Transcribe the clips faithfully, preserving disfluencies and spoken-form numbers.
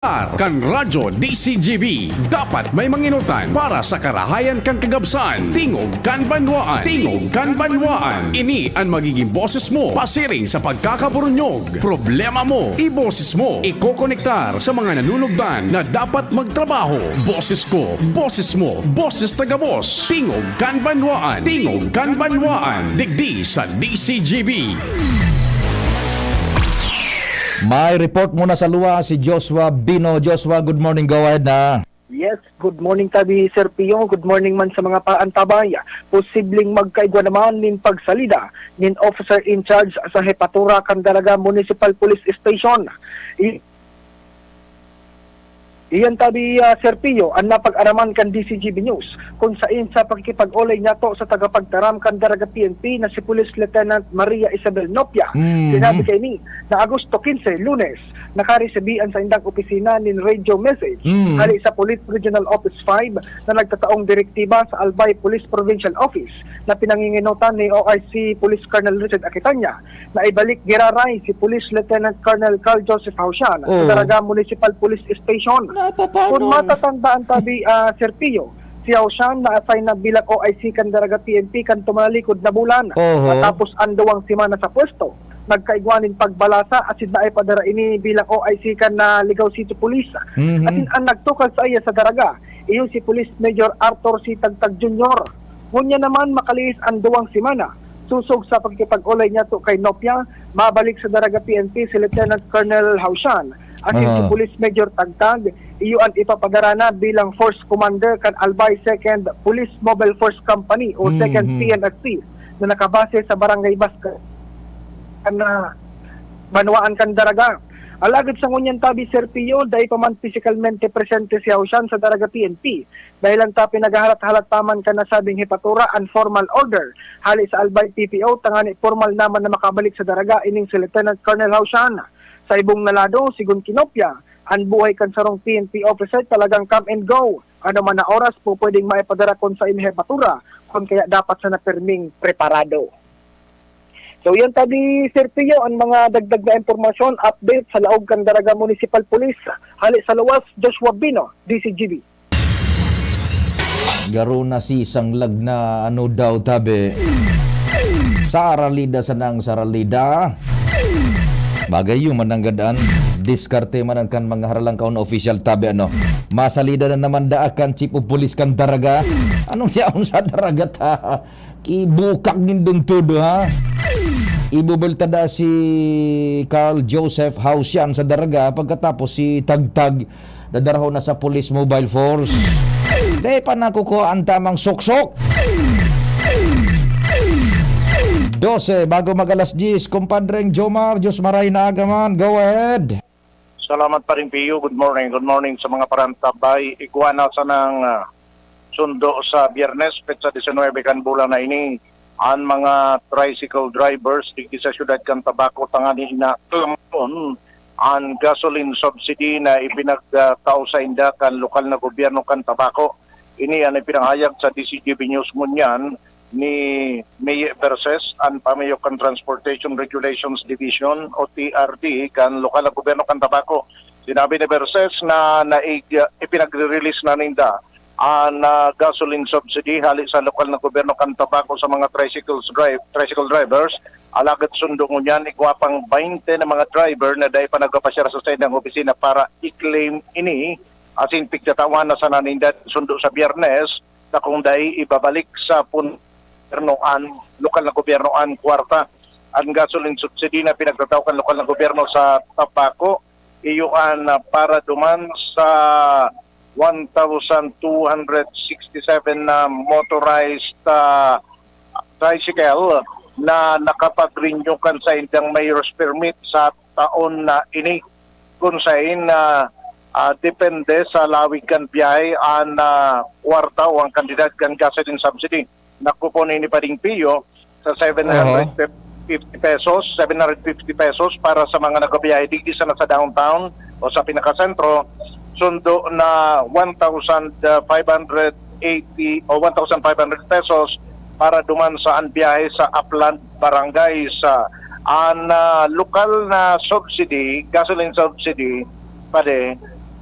Kan Radyo D C G B, dapat may manginutan para sa karahayan kan kagabsan. Tingog kan banwaan. Tingog kan banwaan. Ini an magiging boses mo pasiring sa pagkakaburunyog. Problema mo, iboses mo. Ikokonektar sa mga nanunugdan na dapat magtrabaho. Boses ko, boses mo, boses taga-boss. Tingog kan banwaan. Tingog kan banwaan. Digdi sa D C G B. May report muna sa luwas si Joshua Bino. Joshua, good morning. Go ahead na. Yes, good morning tabi, Sir Pio. Good morning man sa mga paantabay. Posibleng magkaigwa naman nin pagsalida nin officer in charge sa Hepatura kan Daraga Municipal Police Station. I- Iyan tabi, ah, Sir Pio, ang napag-araman kan D C G B News, kung sain sa pakikipag-olay niyato sa tagapagtaram kan Daraga P N P na si Police Lieutenant Maria Isabel Nopia. Mhm. Sinabi kaini na Agosto quince, Lunes, nakaresibi an saindang opisina nin radio message Mhm. hali sa Police Regional Office five na nagtataong direktiba sa Albay Police Provincial Office na pinanginginotan ni O I C Police Colonel Richard Aquitania na ibalik giraray si Police Lieutenant Colonel Carl Joseph Hausian sa Oh. Daraga Municipal Police Station. Napapano? Kung matatandaan tabi, ah, Sir Pio, si Hausian na-assign na bilang O I C kan Daraga P N P kan tumanalikod na bulan. Oho. Matapos an duwang semana sa pwesto, nagkaigwa nin pagbalasa asin naipadara ini bilang O I C kan, ah, Ligao City Police. Mhm. Asin an nagtukal saiya sa Daraga, iyo si Police Major Arthur C. Tagtag Junior. Ngunyan naman, makalihis an duwang semana, sosog sa pakikipag-olay niyato kay Nopia, mabalik sa Daraga P N P si Lieutenant Colonel Hausian. Asin si Aha. Police Major Tagtag, iyo an ipapadara na bilang Force Commander kan Albay Second Police Mobile Force Company o Second Mhm. P N F C na nakabase sa Barangay Basca, kan, ah, banwaan kan Daraga. Alagad sa ngunyan tabi, Sir Pio, dai pa man pisikalmente presente si Hausian sa Daraga P N P. Dahilan ta pinaghahalat-halat pa man kan nasabing hepatura an formal order hale sa Albay P P O tangani pormal naman na makabalik sa Daraga ining si Lieutenant Colonel Hausian. Sa ibong na lado, sigon ki Nopia, an buhay kan sarong P N P officer talagang come and go. Ano man na oras, pupwedeng maipadara kun saen hepatura, kun kaya dapat sana pirming preparado. So, yan tabi, Sir Pio, ang mga dagdag na impormasyon, update sa laog kan Daraga Municipal Police. Hale sa luwas, Joshua Bino, D C G B. Garo na si sanglag na ano daw tabi. Saralida sanang saralida. Bagay yun, mananggad an diskarte man an kan mga Haralangkaon official tabi, ano. Masalida na naman daa kan chief of police kan Daraga. Anong siya sa Daraga ta? Kibukak nindong todo, ha? Ibubulta da si Carl Joseph Hausian sa Daraga, pagkatapos si Tagtag dadarahon na sa Police Mobile Force. Di pa nakukuha ang tamang suksok. Dose, bago mag-alas diyes, kumpadreng Jomar, Diyos maray na aga man. Go ahead. Salamat, Paring Pio. Good morning. Good morning sa mga parantabay. Igwa na sanang, ah, sundo sa Biyernes, petsa disinwebe kan bulan na ini, an mga tricycle drivers digdi sa siyudad kan Tabaco tangani na kalamoton an gasoline subsidy na ipinagtao sainda kan lokal na gobyerno kan Tabaco. Ini an ipinahayag sa D C G B News ngunyan ni Meye Verses, an pamayo kan Transportation Regulations Division o T R D kan lokal na gobyerno kan Tabaco. Sinabi ni Verses na naig-, ipinagre-release na ninda an, ah, gasoline subsidy hale sa lokal na gobyerno kan Tabaco sa mga tricycles drive-, tricycle drivers. Alagad sundo ngunyan, igwa pang baynte na mga driver na dai pa nagpapasyar sa saindang opisina para i-claim ini, asin pigtatawan na sana ninda sundo sa Biyernes, na kung dai ibabalik sa pun-, gobyerno an, lokal na gobyerno an kwarta. An gasoline subsidy na pinagtatao kan lokal na gobyerno sa Tabaco, iyo an, ah, para duman sa one thousand two hundred sixty-seven na motorized, ah, tricycle na nakapag-renew kan saindang mayor's permit sa taon na ini, kun sain na, ah, depende sa lawig kan biyahe an, ah, kwarta o an kantidad kan gasoline subsidy. Nagpupon ini, Paring Pio, sa Aha. seven hundred fifty pesos, seven hundred fifty pesos para sa mga nagbibiyahe digdi sana sa downtown o sa pinakasentro, sundo na one thousand five hundred eighty o one thousand five hundred pesos para duman sa an biyahe sa Upland Barangay. Sa an, ah, lokal na subsidy, gasoline subsidy, pare,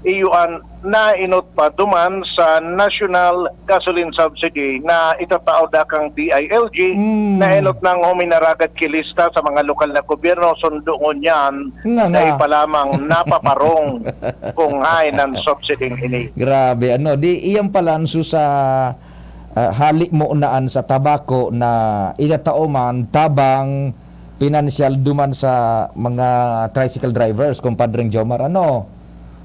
iyo an naenot pa duman sa National Gasoline Subsidy na itatao da kang D I L G, Mm. naenot nang huminaragad ki lista sa mga lokal na gobyerno, sundo ngunyan, Nga, nga. dai pa lamang napaparong kung haen an subsidy ini. Grabe, ano, di iyan pala an susa, ah, hali mo naan sa tabako na itatao man tabang pinansyal duman sa mga tricycle drivers, Compadre Jomar, ano?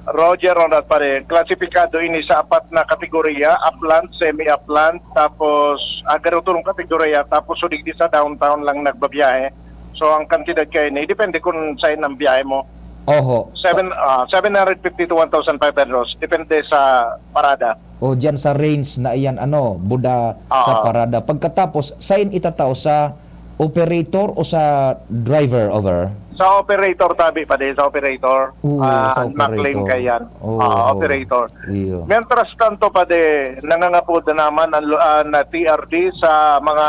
Roger, Ronald, pare, klasipikado ini sa apat na kategorya, upland, semi-upland, tapos, ah, garo turong kategorya, tapos so digdi sa downtown lang nagbabiyahe. So, ang kantidad kayo ini, depende kung saan ang biyahe mo. Oho. Seven, ah, seven hundred fifty to one thousand five hundred, depende sa parada. O, diyan sa range na iyan, ano, buda sa Oo. parada. Pagkatapos, saan itatao, sa operator o sa driver, over? Sa operator, tabi pa din, sa operator. Oo, Ah, sa ang McLean operator. Kayan. Oo. Ah, operator. Iyo. Mientras tanto, pade, nangangapod na naman ang lu-, ah, na T R D sa mga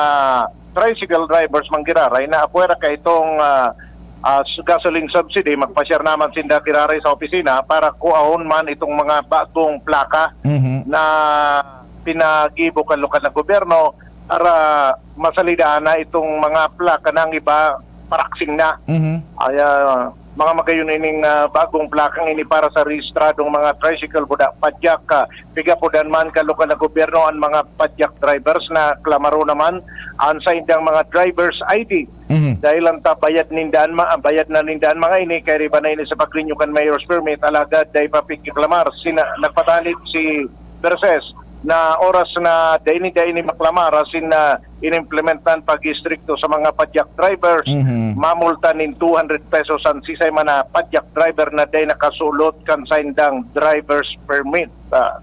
tricycle drivers manggiraray na apwera ka itong, ah, ah, s-, gasoline subsidy, magpa-share naman sinda giraray sa opisina para kuahon man itong mga bagong plaka Mhm. na pinagibo kan lokal na gobyerno para masalidahan na itong mga plaka na ang iba paraksing na. Mhm. Ay, ah, mga magayon ining, ah, bagong plakang ini para sa rehistradong mga tricycle buda padyak, ah, pigapudan man kan lokal na gobyerno ang mga padyak drivers na klamaro naman an saindang mga driver's I D. Mhm. Dahil ang tabayad ninda an ma-, bayad na ninda an mga ini, kay riba na ini sa pag-renew kan mayor's permit, alagad dai pa pigkiklamar. Sina-, nagpatanid si Verses na oras na dai ninda ini maklamar asin na inimplementan pag-istrikto sa mga padyak drivers, Mhm. mamulta nin two hundred pesos an sisay man na padyak driver na dai nakasulot kan saindang driver's permit. Ah,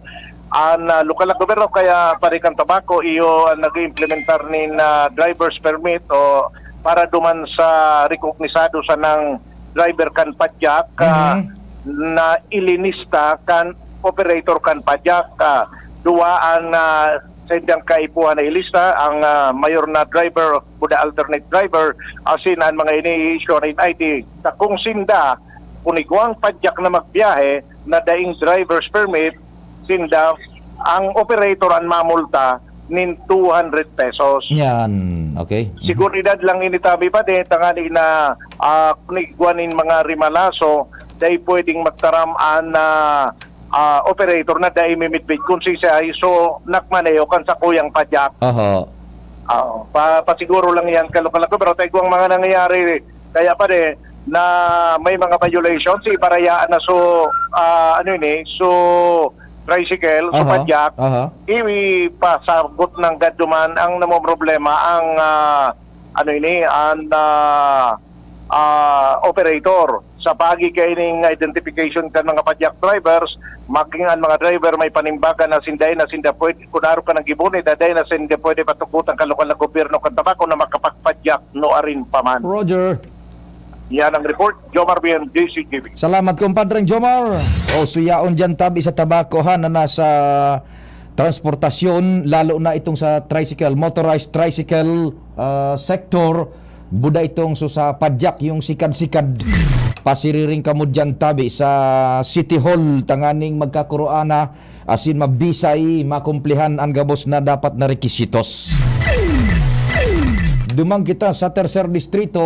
an, ah, lokal na gobyerno kaya pare kan Tabaco, iyo an nag-iimplementar nin, ah, driver's permit o para duman sa rekognisado sanang driver kan padyak, ah, Mhm. na ilinista kan operator kan padyak. Ah, duwa an, ah, saindang kaipuhan na ilista, ang, ah, mayor na driver, buda alternate driver, asin an mga ini i-issue nin I D. Sa kung sinda, kung igwang padyak na magbiyahe na daing driver's permit, sinda, ang operator an mamulta nin two hundred pesos. Yan, okay. Mhm. Seguridad lang ini tabi pa din, tangani na, ah, kung igwa nin mga rimalaso, dai pwedeng magtaram an, ah, ah, operator na dai mimidbid kung sisay so nagmaneho kan sakuyang padyak. Oho. Oo, pa-, pasiguro lang yan, kalokal ako, pero tayo ang mga nangyayari, kaya pa rin, na may mga violation, si Barayaan na so, ah, ano ini, so tricycle, so Aha, padyak, aha. ipasagot ng gaduman ang namomroblema ang, ah, ano ini, ang, ah, ah, operator. Sa pagi kaining identification kan mga padyak drivers, maging ang mga driver may panimbagan na sinday na sinda pwede, kunaro ka ng gibuni, daday na sinda pwede patukutan ka lokal na gobyerno kan Tabaco na makapagpadyak no arin pa man. Roger. Yan ang report, Jomar B M, D C G B. Salamat, Compadre Jomar. O, suyaon dyan tabi sa Tabaco, ha, na nasa transportasyon, lalo na itong sa tricycle, motorized tricycle, ah, sector, buda itong so sa padyak, yung sikad-sikad. Pasiriring kamo dyan tabi sa City Hall, tanganing magkakuroana, asin mabisay, makumplihan ang gabos na dapat na requisitos. Dumang kita sa Tercer Distrito,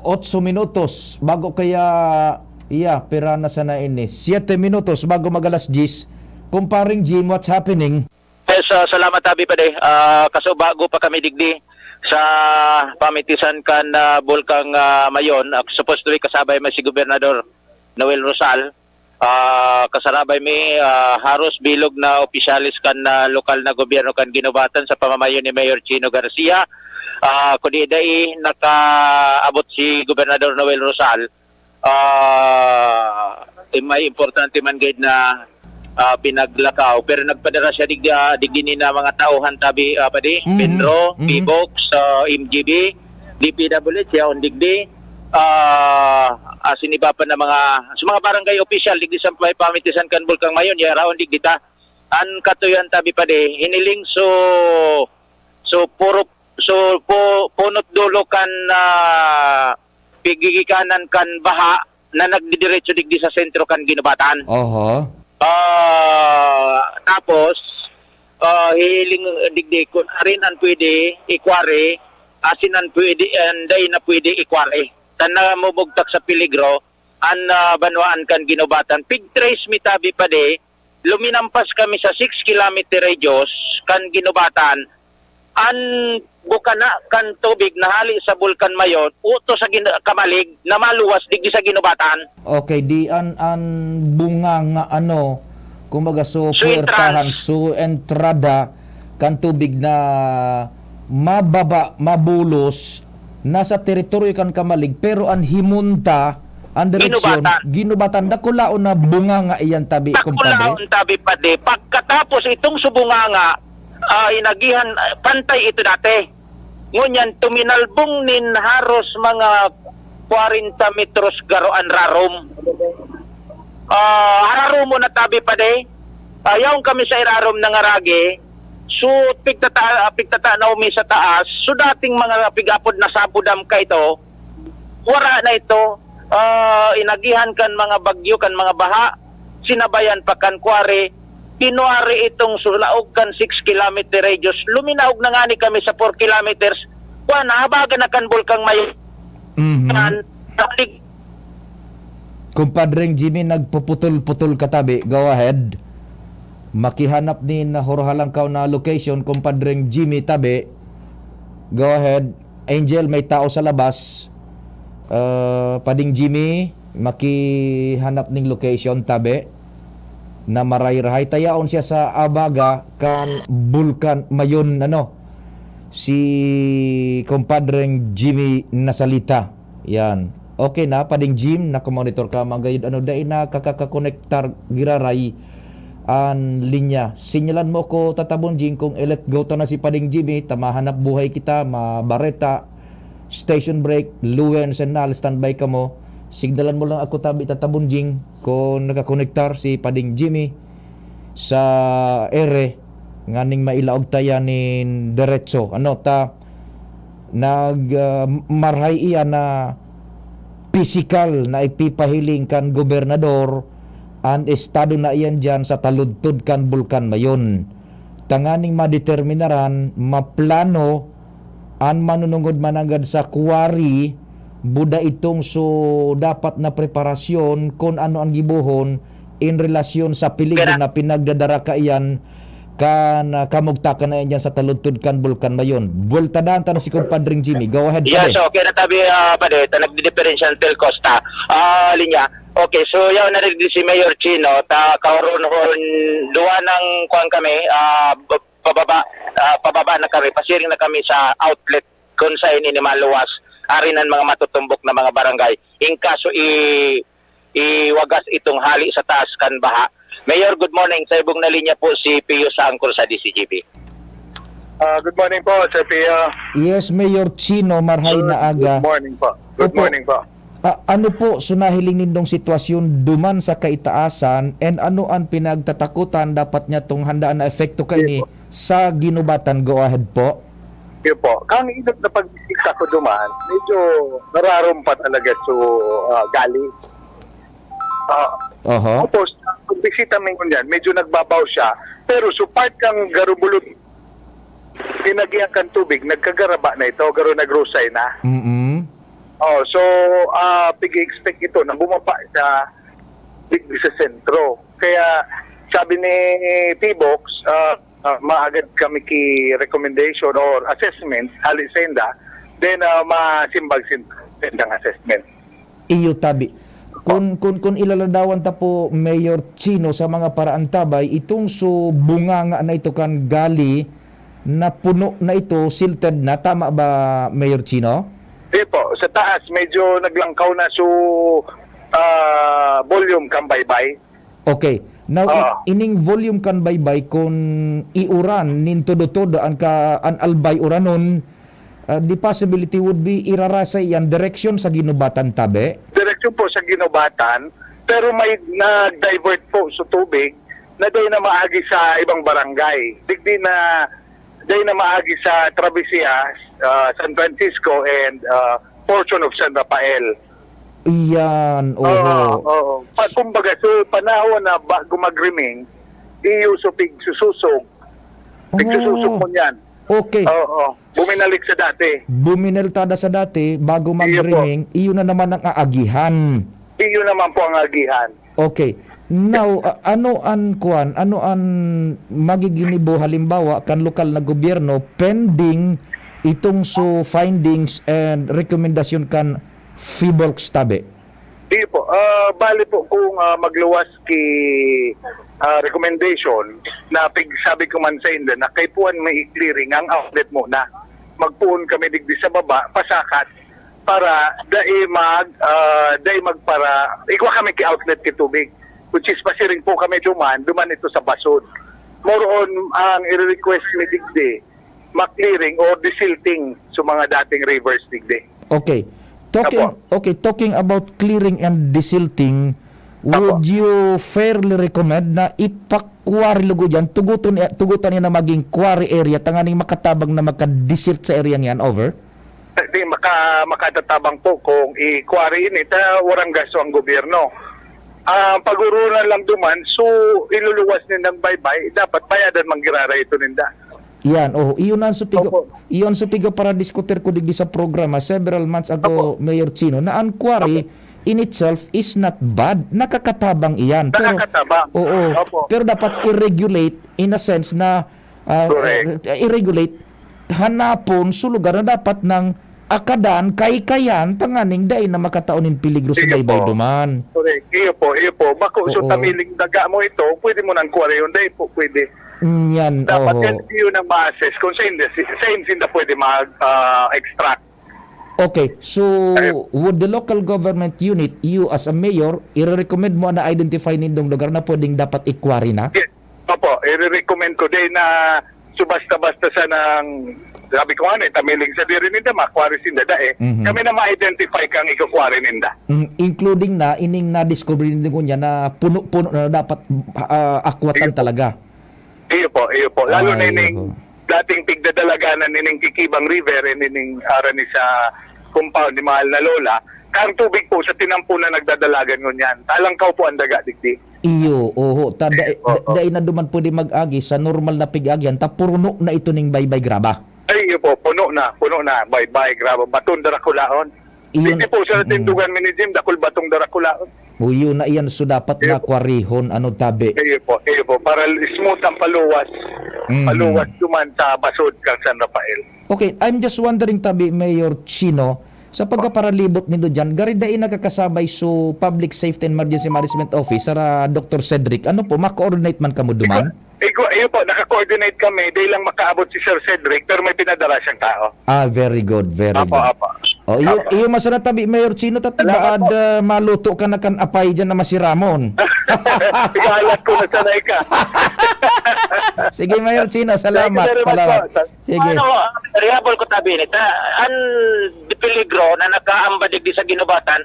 otso minutos bago kaya, iya, pira na sana ini? Siete minutos bago mag-alas diyes. Kumparing Jim, what's happening? Yes, ah, salamat, Abi, pade. Ah, kaso bago pa kami digdi sa pamitisan kan, ah, Bulkang, ah, Mayon, ah, supposedly kasabay may si Gobernador Noel Rosal. Ah, kasarabay mi, ah, haros bilog na opisyales kan, ah, lokal na gobyerno kan Guinobatan sa pamamayo ni Mayor Chino Garcia. Ah, kundi dai nakaabot si Gobernador Noel Rosal, ah, eh, may importante man gid na, ah, pinaglakaw. Pero nagpadara siya digdi, ah, digdi ni na mga tauhan tabi, ah, padi, Mhm. Pinro, Mhm. Pibox, ah, M G B, D P W H, yaon digdi. Ah, asin iba pa na mga, sa mga barangay official, digdi sa may pamitisan kan Bulkang Mayon, yaraon digdi ta. An katuyan tabi padi, hiniling so, so puro, so pu-, punot dulo kan, ah, pigigikanan kan baha, na nagdidiretso digdi sa sentro kan Ginubatan. Oho. Ah, tapos, ah, hihiling digdi kun arin an pwede ikwari, asin an pwede, an dai na pwede ikwari. Tan namumugtak sa peligro an, ah, banwaan kan Ginubatan. Pig-trace mi tabi padi, luminampas kami sa six kilometer radius kan Ginubatan. An bukana kan tubig na hali sa Bulkan Mayon, uto sa gin- kamalig na maluwas digdi sa Ginubatan. Okay, di an an bunga nga ano, kumbaga so So, puwertahan, entrance. So entrada kan tubig na mababa, mabulos, nasa teritoryo kan kamalig, pero an himunta, an direksyon, Ginubatan. Ginubatan, dakulaon na bunga nga iyan tabi, kumpadre. Dakulaon tabi padi. Pagkatapos itong subunganga, ah, inagihan, ah, pantay ito dati. Ngunyan, tuminalbong nin haros mga kwarenta metros garo an rarom. Ah, hararom mo na tabi padi. Ah, yaon kami sa irarom ng aragi. So, pigtata, pigtatanaw mi sa taas. So, dating mga pigapod na sabudam ka ito, wara na ito. Ah, inagihan kan mga bagyo, kan mga baha, sinabayan pa kan kwari. Kinwari itong sulaog kan six kilometer radius. Luminaog na ngani kami sa four kilometers. Kuan, habagan na kan Bulkang Mayon. Mhm. Kan, talig- Kumpadreng Jimmy, nagpuputol-putol ka tabi. Go ahead. Makihanap ni na Horhalangkaw na location, Kumpadreng Jimmy tabi. Go ahead. Angel, may tao sa labas. Ah, Pading Jimmy, makihanap ning location tabi. Na maray-rahay. Tayaon siya sa abaga kan Bulkan Mayon, ano, si Kumpadreng Jimmy Nasalita. Yan. Okay na, Pading Jim, nakamonitor ka, magayod ano, dai na kakakakonektar giraray an linya. Sinyalan mo ko, Tata Bonjing, kung i-let go ta na si Pading Jimmy, ta mahanap buhay kita, mabareta, station break, Luen, Senal, standby kamo. Signalan mo lang ako tabi, Tata Bonjing, kung nakakonektar si Pading Jimmy sa ere, nganing mailaog ta yan nin deretso. Ano, ta, nag, ah, marhay iyan na pisikal na ipipahiling kan gobernador an estado na iyan diyan sa taludtod kan Bulkan Mayon. Tanganing madeterminaran, maplano an manunungod mananggad sa quarry, buda itong so dapat na preparasyon kun ano ang gibohon in relasyon sa peligro Pera- na pinagdadara kaiyan kan, ah, kamugtakan na iyan diyan sa taludtod kan Bulkan Mayon. Buwelta daan ta na si Kumpadring Jimmy. Go ahead, Yes, pare. Okay na tabi, ah, pare. Ta nagdidiferensya ng Telcos ta. Ah, linya. Okay, so yaw na rin si Mayor Chino, ta kahoron-horon, duwa ng kuwan kami, ah, b- pababa, ah, pababa na kami, pasiring na kami sa outlet kung saan ini maluwas, ari ng mga matutumbok na mga barangay. In kaso i, iwagas itong hali sa taas kan baha. Mayor, good morning. Sa ibong na linya po si Pio sa angkor sa D C G B. Ah, good morning po, Sir Pio. Yes, Mayor Chino, marhay na aga. Good morning po. Good Opo. Morning po. Ah, ano po, so nahiling nindong sitwasyon duman sa kaitaasan, and ano ang pinagtatakutan dapat niya tong handaan na epekto kaini sa Ginubatan? Go ahead po. Yun po. Kang inot na pagbisita ko duman, medyo nararom pa talaga so ah, gali. Ah, Oho. Tapos, pagbisita mi ngunyan, medyo nagbabaw siya. Pero so part kang Garubulod, inagihan kan tubig, nagkagaraba na ito, garo nagrusay na. Mm-mm. Oh, so, ah, pig-expect ito na bumaba sa digdi sa sentro. Kaya sabi ni Pibox, ah, ah, maagad kami ki recommendation or assessment hali sa inda, then ah, masimbag sin- sa indang assessment. Iyo tabi. Kun, kun, kun ilaladawan ta po, Mayor Chino, sa mga paraantabay, itong so bunganga na ito kan gali na puno na ito, silted na. Tama ba, Mayor Chino? Di po, sa taas medyo naglangkaw na so ah, volume kang baybay. Okay. Now, Ah. ining volume kan baybay, kun iuran nin todo-todo an, ka, an albay uranon, ah, the possibility would be irarasay yan direksyon sa Ginubatan tabi? Direksyon po sa Ginubatan, pero may nag-divert po sa tubig na dahil na maagi sa ibang barangay. Digdi na dahil na maagi sa Travesía, ah, San Francisco and ah, portion of San Rafael. Iyan, oho. Oo, oo. Pa-, kumbaga, so, panahon na bago mag-riming, iyo so pigsususog. Pigsususog Oh. mo niyan. Okay. Oo. Buminalik sa dati. Buminalik tada sa dati, bago Iyo po. mag-riming, iyo na naman ang aagihan. Iyo naman po ang agihan. Okay. Now, a-, ano an kuan, ano an magiginibo halimbawa kan lokal na gobyerno pending itong so findings and rekomendasyon kan Fibolx tabi? Iyo po. Ah, bali po kung, ah, magluwas ki, ah, recommendation na pig-, sabi ko man sa inda na kaipuhan may i-clearing ang outlet muna. Magpuon kami digdi sa baba, pasakat, para dai mag, ah, dai magpara-, igwa kami ki outlet ki tubig, which is pasiring po kami duman, duman ito sa basod. More on, ang i-request mi digdi, ma-clearing or desilting sa mga dating rivers digdi. Okay. Talking, Apo. okay, talking about clearing and desilting, Apo. would you fairly recommend na ipa-quarry lugod yan? Tuguton, tugutan yan na maging quarry area, tanganing makatabang na magka-desilt sa area niyan, over? Di, maka-, makatatabang po kung i-quarry ini, ta warang gasto ang gobyerno. Ah, pag-urunan lang duman, so iluluwas nindang baybay, dapat bayadan man giraray ito ninda. Yan, oh, iyon ang supigo, Opo. iyon ang supigo para diskutir ko digdi sa programa several months ago, Opo. Mayor Chino, na ang quarry Opo. in itself is not bad. Nakakatabang iyan. Pero, Nakakatabang. oo. Opo. Pero dapat i-regulate in a sense na, ah, Correct. eh, i-regulate, hanapon sa lugar na dapat nang akadan, kaykayan, tanganing dai na makatao nin peligro sa Iyo baybay po. duman. Correct. Iyo po, iyo po. Bako, so Oo. tamiling daga mo ito, pwede mo nang quarry yun. Dai po, pwede. Mm, yan, Dapat oho. yan, yun ang ma-assess kung saan, saan sila pwede mag, ah, extract. Okay, so Ayun. would the local government unit, you as a mayor, i-recommend mo na identify nindong lugar na pwedeng dapat i-quarry na? Yes. Opo, i-recommend ko din na so basta-basta sa nang, sabi ko nga, eh, tamiling sa diri ninda, ma-quarry sinda da eh. Mhm. Kami na ma-identify kang iko-quarry ninda. Mm, including na ining na-discover nindo ngunyan na puno-puno na dapat, ah, akwatan Iyo po. talaga. Iyo po, iyo po. Lalo na Ay, ining oho. dating pigdadalaganan ining Kikibang River, and ining aran ni sa compound ni Mahal na Lola, ang tubig po sa tinampo na nagdadalagan ngunyan. Talangkaw po ang daga digdi. Iyo, oho. Ta, dai, Oo. dai na duman pwede mag-agi sa normal na pig-agihan, ta puruno na ito ning baybay graba. Ay, iyo po, puno na, puno na. Baybay graba. Batong darakulaon. Iyon, Hindi po sa mm. tindugan mi ni Jim, dakul batong darakulaon. O, yun na iyan. So, dapat Iyo na po. kwarihon, ano, tabi. Iyo po, iyo po. Para smooth ang paluwas. Mhm. Paluwas duman sa basod kang San Rafael. Okay, I'm just wondering, tabi, Mayor Chino, sa pagkaparalibot nindo dyan, gari dai nakakasabay so Public Safety and Emergency Management Office, sara Doktor Cedric, ano po, ma-coordinate man kamo duman? Ikaw, iyo po, naka-coordinate kami. Di lang makaabot si Sir Cedric, pero may pinadara siyang tao. Ah, very good, very Apo, good. apo. Oh, iyo, Apo. iyo masana tabi, Mayor Chino, tat Salamat baad, po. ah, maluto ka na kan apay dyan na masiramon. Igalat ko na sanay ka. Sige, Mayor Chino, Thank you salamat, very much salamat. po. Sige. Ano, reliable ko tabi ni ta, an peligro na nakaamba digdi sa ginubatan,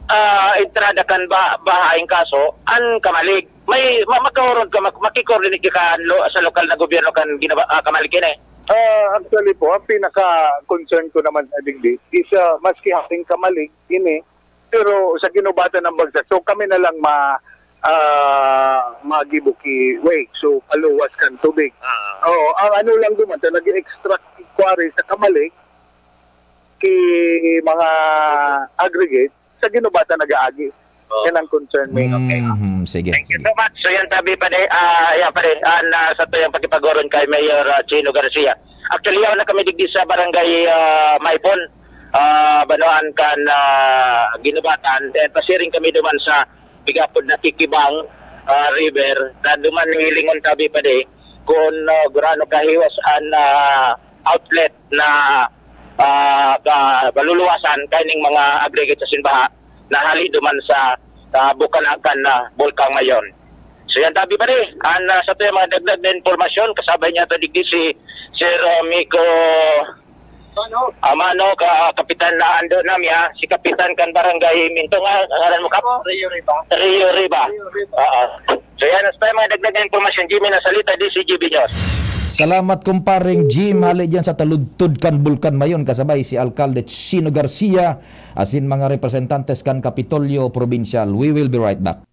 ah, entrada kan ba-, baha, in kaso, an kamalig. May, ma-, magkaoron ka, mak-, makikoordinate ka kan lo-, sa lokal na gobyerno kan ginaba-, ah, kamalig ini. Ah, actually po, ang pinaka-concern ko naman sa digdi is, ah, maski haping kamalig ini, pero sa ginubatan ng bagsak, so kami na lang ma-, ah, magibo ki way. So, paluwas kan tubig. Ah. Oo, ang ano lang duman, sa nag-extract quarry sa kamalig, ki mga aggregate, sa ginubatan nag-aagi. Oo. Yan ang concern mo. Mhm, sige, Thank you sige. so much. So yan, tabi pa de, ah, yan pa de, ah, na sa tuyang pakipag-oron kay Mayor, ah, Chino Garcia. Actually, yaon na kami digdi sa barangay, ah, Maipon, ah, banwaan kan, ah, Ginubatan. Then, pasiring kami duman sa pigapod na Kikibang, ah, River. Na duman hilingon tabi pa de, kung, ah, gurano kahiwas an, ah, outlet na, ah, ka-, maluluwasan kaining mga aggregate sa simbaha na hali duman sa, sa bukanakan na bulkang mayon. So yan, tabi pa de, an, ah, sa tuyang mga dagdag na impormasyon, kasabay niya to digdi si Sir, ah, Miko Amano, ka-, Kapitan na ando nami, ha, si Kapitan kan Barangay Minto, nga, ngaran mo, Kap? Rio Riba. Rio Riba. Rio Riba. Oo. So yan, Sa mga dagdag na impormasyon, Jimmy Nasalita, D C G B News. Salamat, kumparing Jim. Hali diyan sa taludtod kan Bulkan Mayon, kasabay si Alkalde Chino Garcia, asin mga representantes kan Kapitolyo Probinsyal. We will be right back.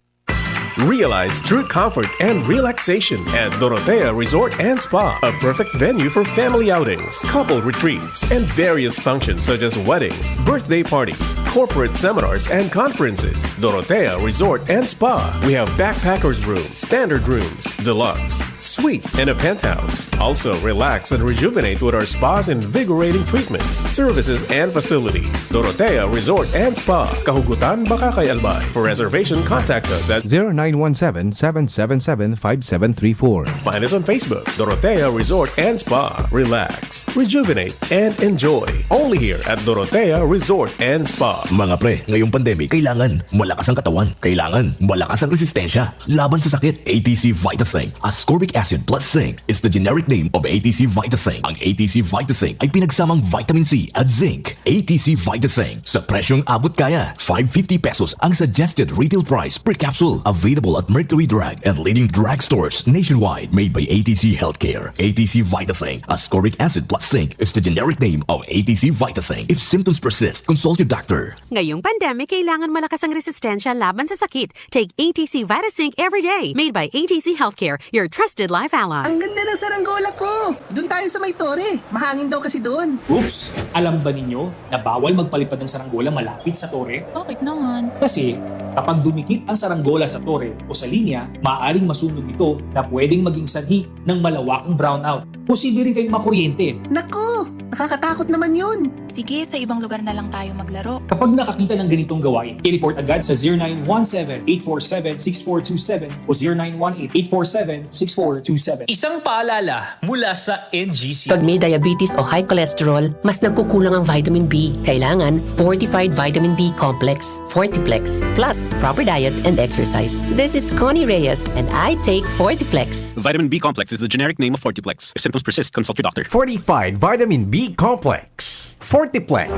Realize true comfort and relaxation at Dorotea Resort and Spa, a perfect venue for family outings, couple retreats, and various functions such as weddings, birthday parties, corporate seminars, and conferences. Dorotea Resort and Spa. We have backpackers room, standard rooms, deluxe, suite, and a penthouse. Also, relax and rejuvenate with our spa's invigorating treatments, services, and facilities. Dorotea Resort and Spa, Kahugutan, Bacacay, Albay. For reservation, contact us at zero nine one seven, seven seven seven, five seven three four. Find us on Facebook, Dorotea Resort and Spa. Relax, rejuvenate, and enjoy. Only here at Dorotea Resort and Spa. Mga pre, ngayong pandemic, kailangan malakas ang katawan. Kailangan malakas ang resistensya laban sa sakit. A T C Vitasync, ascorbic acid plus zinc, is the generic name of A T C Vitasync. Ang A T C Vitasync ay pinagsamang vitamin C at zinc. A T C Vitasync, sa presyong abot kaya. Five fifty pesos ang suggested retail price per capsule. Available at Mercury Drug and leading drugstores nationwide. Made by A T C Healthcare. A T C Vitasync, ascorbic acid plus zinc, is the generic name of A T C Vitasync. If symptoms persist, consult your doctor. Ngayong pandemic, kailangan malakas ang resistensya laban sa sakit. Take A T C Vitasync every day. Made by A T C Healthcare, your trusted life ally. Ang ganda ng saranggola ko! Doon tayo sa may tore. Mahangin daw kasi doon. Oops! Alam ba ninyo na bawal magpalipad ng saranggola malapit sa tore? Bakit naman? Kasi kapag dumikit ang saranggola sa tore o sa linya, maaaring masunog ito na pwedeng maging sanhi ng malawakang brownout. Posible rin kayong makuryente. Naku! Nakakatakot naman yun! Sige, sa ibang lugar na lang tayo maglaro. Kapag nakakita ng ganitong gawain, i-report agad sa zero nine one seven, eight four seven, six four two seven o zero nine one eight, eight four seven, six four two seven. Isang paalala mula sa N G C. Pag may diabetes o high cholesterol, mas nagkukulang ang vitamin B. Kailangan fortified vitamin B complex, Fortiplex, plus proper diet and exercise. This is Connie Reyes, and I take Fortiplex. Vitamin B complex is the generic name of Fortiplex. If symptoms persist, consult your doctor. Fortified Vitamin B Complex. Fortiplex.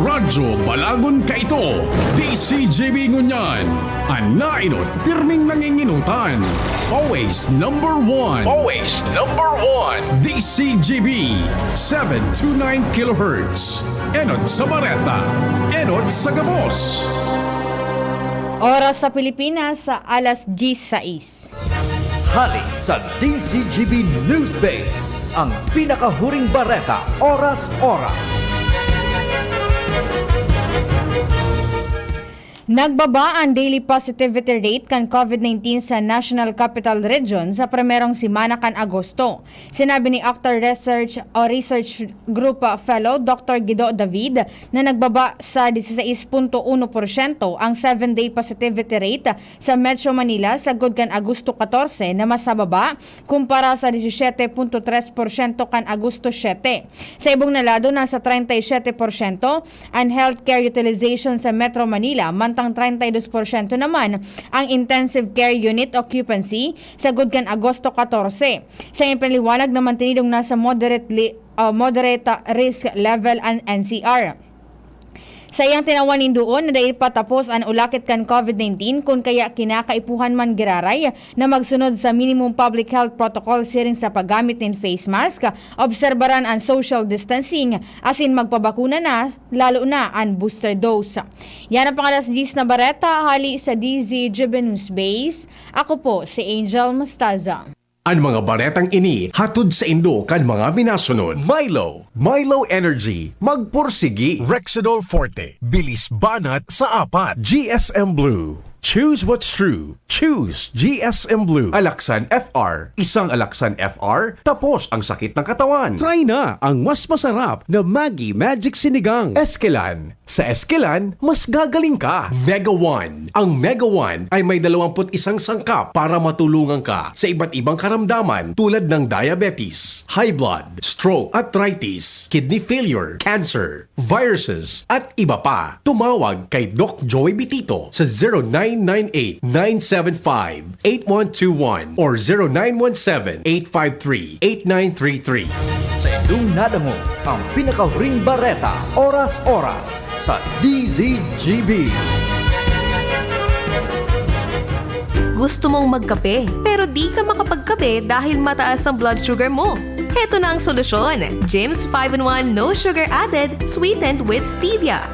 Radyo Balagon kaito, D C G B ngunyan. An naenot, pirming nanginginutan. Always number one. Always number one. D C G B, seven two nine kilohertz. Enot sa bareta, enot sa gabos. Oras sa Pilipinas, alas diyes sais. Hali sa D C G B News Base, ang pinakahuring bareta, oras-oras. Nagbaba an daily positivity rate kan COVID nineteen sa National Capital Region sa primerong semana kan Agosto. Sinabi ni Octa Research o Research Group Fellow Doctor Guido David na nagbaba sa diyesisais punto uno porsyento ang seven-day positivity rate sa Metro Manila sagkod kan Agosto katorse, na mas mababa kumpara sa diyesisete punto tres porsyento kan Agosto siyete. Sa ibong na lado, nasa treinta y siete porsyento an healthcare utilization sa Metro Manila, mantang treinta y dos porsyento naman ang intensive care unit occupancy sagkod kan Agosto katorse. Sa iyang paliwanag na mantinidong nasa moderately, ah, moderate risk level an N C R. Sa iyang tinawan nindoon na dai pa tapos an ulakit kan COVID nineteen, kun kaya kinakaipuhan man giraray na magsunod sa minimum public health protocol siring sa paggamit nin face mask, obserbaran an social distancing, asin magpabakuna na, lalo na an booster dose. Yan ang pang-alas diyes na bareta hali sa D Z G B News Base. Ako po si Angel Mostaza. An mga baretang ini hatod saindo kan mga minasunod: Milo, Milo Energy, magpursigi. Rexidol Forte, bilis banat sa apat. G S M Blue, choose what's true. Choose G S M Blue. Alaxan F R, isang Alaxan F R, tapos ang sakit ng katawan. Try na ang mas masarap na Maggi Magic Sinigang. Eskelan, sa Eskelan, mas gagaling ka. Mega One. Ang Mega One ay may dalawampu't isang sangkap para matulungan ka sa iba't ibang karamdaman, tulad ng diabetes, high blood, stroke, arthritis, kidney failure, cancer, viruses, at iba pa. Tumawag kay Doc Joy Bitito sa zero nine nine eight, nine seven five, eight one two one or zero nine one seven, eight five three, eight nine three three. Sa inyong nadangog ang pinakahuring bareta, oras-oras, sa D Z G B. Gusto mong magkape, pero di ka makapagkape dahil mataas ang blood sugar mo? Heto na ang solusyon, Jim's five-in-one No Sugar Added, Sweetened with Stevia.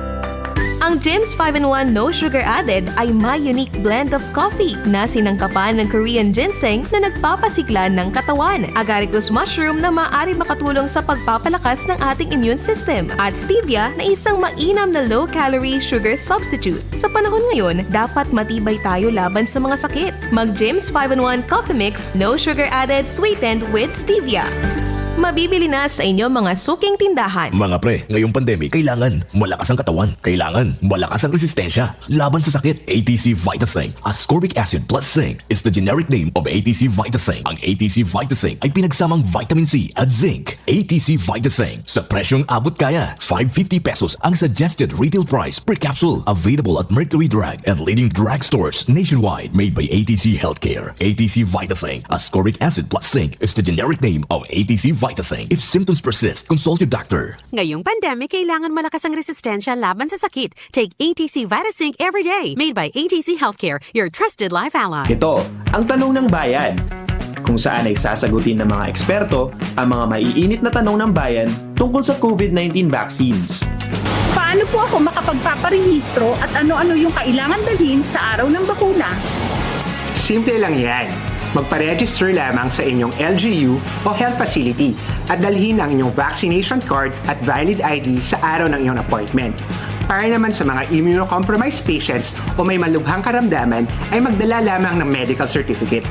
Ang Jim's five-in-one No Sugar Added ay may unique blend of coffee na sinangkapan ng Korean ginseng na nagpapasigla ng katawan, agaricus mushroom na maaari makatulong sa pagpapalakas ng ating immune system, at stevia na isang mainam na low-calorie sugar substitute. Sa panahon ngayon, dapat matibay tayo laban sa mga sakit. Mag Jim's five-in-one Coffee Mix, no sugar added, sweetened with stevia. Mabibili na sa inyong mga suking tindahan. Mga pre, ngayong pandemic, kailangan malakas ang katawan. Kailangan malakas ang resistensya laban sa sakit. A T C Vitasync, ascorbic acid plus zinc, is the generic name of A T C Vitasync. Ang A T C Vitasync ay pinagsamang vitamin C at zinc. A T C Vitasync, sa presyong abot kaya. Five fifty pesos ang suggested retail price per capsule. Available at Mercury Drug and leading drugstores nationwide. Made by A T C Healthcare. A T C Vitasync, ascorbic acid plus zinc, is the generic name of A T C Vitasync. If symptoms persist, consult your doctor. Ngayong pandemic, kailangan malakas ang resistensya laban sa sakit. Take A T C Vitasync every day. Made by A T C Healthcare, your trusted life ally. Ito ang Tanong ng Bayan, kung saan ay sasagutin ng mga eksperto ang mga maiinit na tanong ng bayan tungkol sa COVID nineteen vaccines. Paano po ako makapagpaparehistro at ano-ano yung kailangan dalhin sa araw ng bakuna? Simple lang yan. Magpa-register lamang sa inyong L G U o health facility at dalhin ang inyong vaccination card at valid I D sa araw ng inyong appointment. Para naman sa mga immunocompromised patients o may malubhang karamdaman, ay magdala lamang ng medical certificate.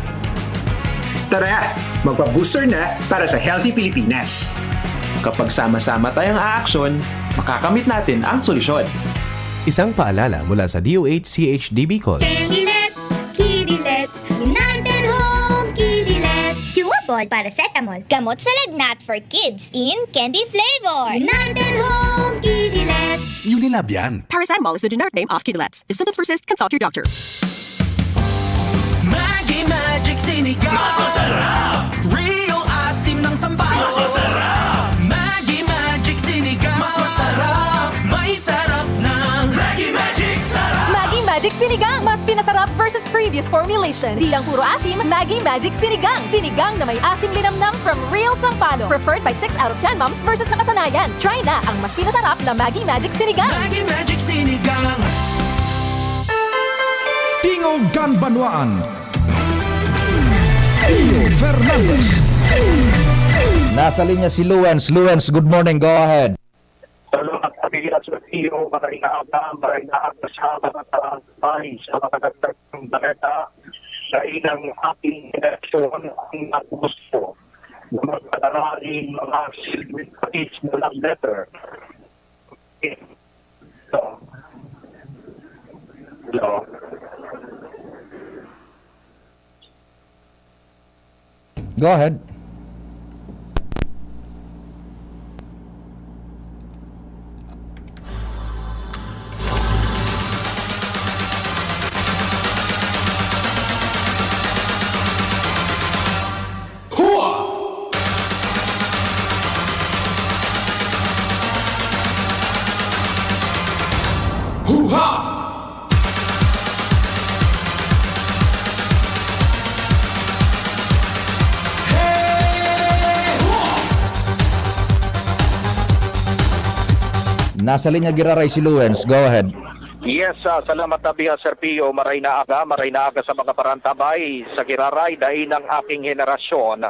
Tara, magpa-booster na para sa healthy Pilipinas. Kapag sama-sama tayong aaksyon, makakamit natin ang solusyon. Isang paalala mula sa D O H C H D Bicol. Candy Let's, Kitty Let's, United Home Kitty Let's. Chewable paracetamol, gamot sa lagnat for kids in candy flavor. United Home Kitty Let's. Unilab yan. Paracetamol is the generic name of Kitty Let's. If symptoms persist, consult your doctor. Maggi Magic Sinigang. Mas masarap. Real asim ng sampalok. Mas masarap. Maggi Magic Sinigang. Mas masarap. May sarap ng Maggi Magic Sarap. Maggi Magic Sinigang. Mas pinasarap versus previous formulation. Di lang puro asim, Maggi Magic Sinigang. Sinigang na may asim linamnam from real sampalok. Preferred by six out of ten moms versus nakasanayan. Try na ang mas pinasarap na Maggi Magic Sinigang. Maggi Magic Sinigang. Tingog kan Banwaan. Rio Fernandez. Nasa linya si Luens. Luens, good morning. Go ahead. Salamat sa bigas sa iyo, maray na aga, maray na aga sa mga taga-, sa mga nagtatang baleta. Sa inang aking eleksyon, ang gusto na magpadala ng mga silbing patis na love letter. Hello? Hello? Go ahead. Hua! Hua! Nasa linya giraray si Luens. Go ahead. Yes, ah, salamat, Abby, ah, Sir Pio. Maray na aga, maray na aga sa mga parantabay. Sa giraray, dai nang aking henerasyon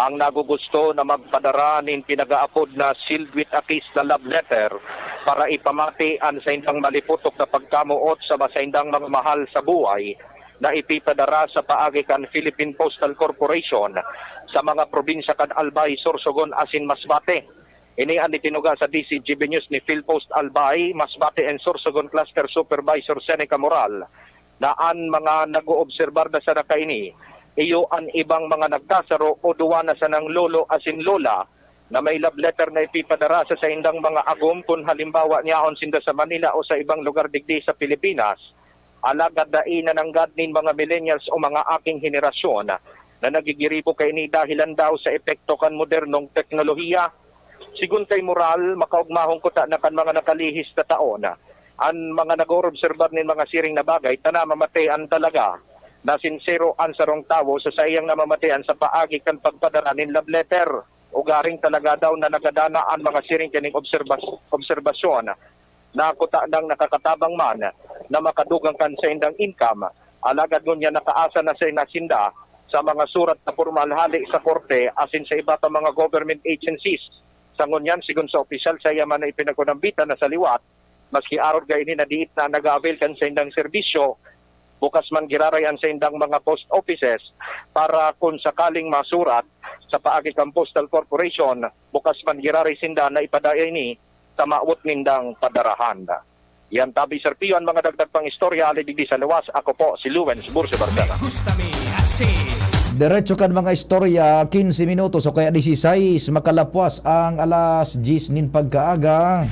ang nagugusto na magpadara nin pinag-aapod na sealed with a kiss na love letter para ipamati an saindang maliputok na pagkamoot sa masaindang mga mahal sa buhay na ipipadara sa paagi kan Philippine Postal Corporation sa mga probinsya kan Albay, Sorsogon asin Masbate. Ini an itinuga sa D C G B News ni PhilPost Albay, Masbate and Sorsogon Cluster Supervisor Seneca Moral, na an mga nag-oobserbar na sana kaini, iyo an ibang mga nagkasaro o duwa na sanang lolo asin lola na may love letter na ipipadara sa saindang mga agom kun halimbawa nyaon sinda sa Manila o sa ibang lugar digdi sa Pilipinas. Alagad dai na nanggad nin mga millennials o mga aking henerasyon na nagigiribo kaini dahilan daw sa epekto kan modernong teknolohiya. Sigon kay Moral, makaogmahon kuta na kan mga nakalihis na taon, an mga nag-oobserbar nin mga siring na bagay, tanama mate an talaga. na sinsero an sarong tawo sa saiyang namamatean sa paagi kan pagpadara nin love letter. Ugaring talaga daw na nagadana an mga siring kaning obserbas-, obserbasyon na kuta nang nakakatabang man na makadugang kan saindang income, alagad ngunyan nakaasa na sa inasinda sa mga surat na pormal hali sa korte asin sa iba pa mga government agencies. Sa ngunyan, sigon sa opisyal, saiya man na ipinagkunambitan na sa liwat, maski arog kaini na diit na nag-a-avail kan saindang serbisyo, bukas man giraray an saindang mga post offices para kun sakaling masurat sa paagi kan Postal Corporation, bukas man giraray sinda na ipadai ini sa mawot nindang padarahan. Yan tabi, Sir Pio, an mga dagdag pang istorya ali digdi sa luwas. Ako po si Lawrence Burse Barcala. Gusta mi asin. Diretso kan mga istorya, quince minutos o kaya dieciséis, makalapwas ang alas diyes nin pagkaaga.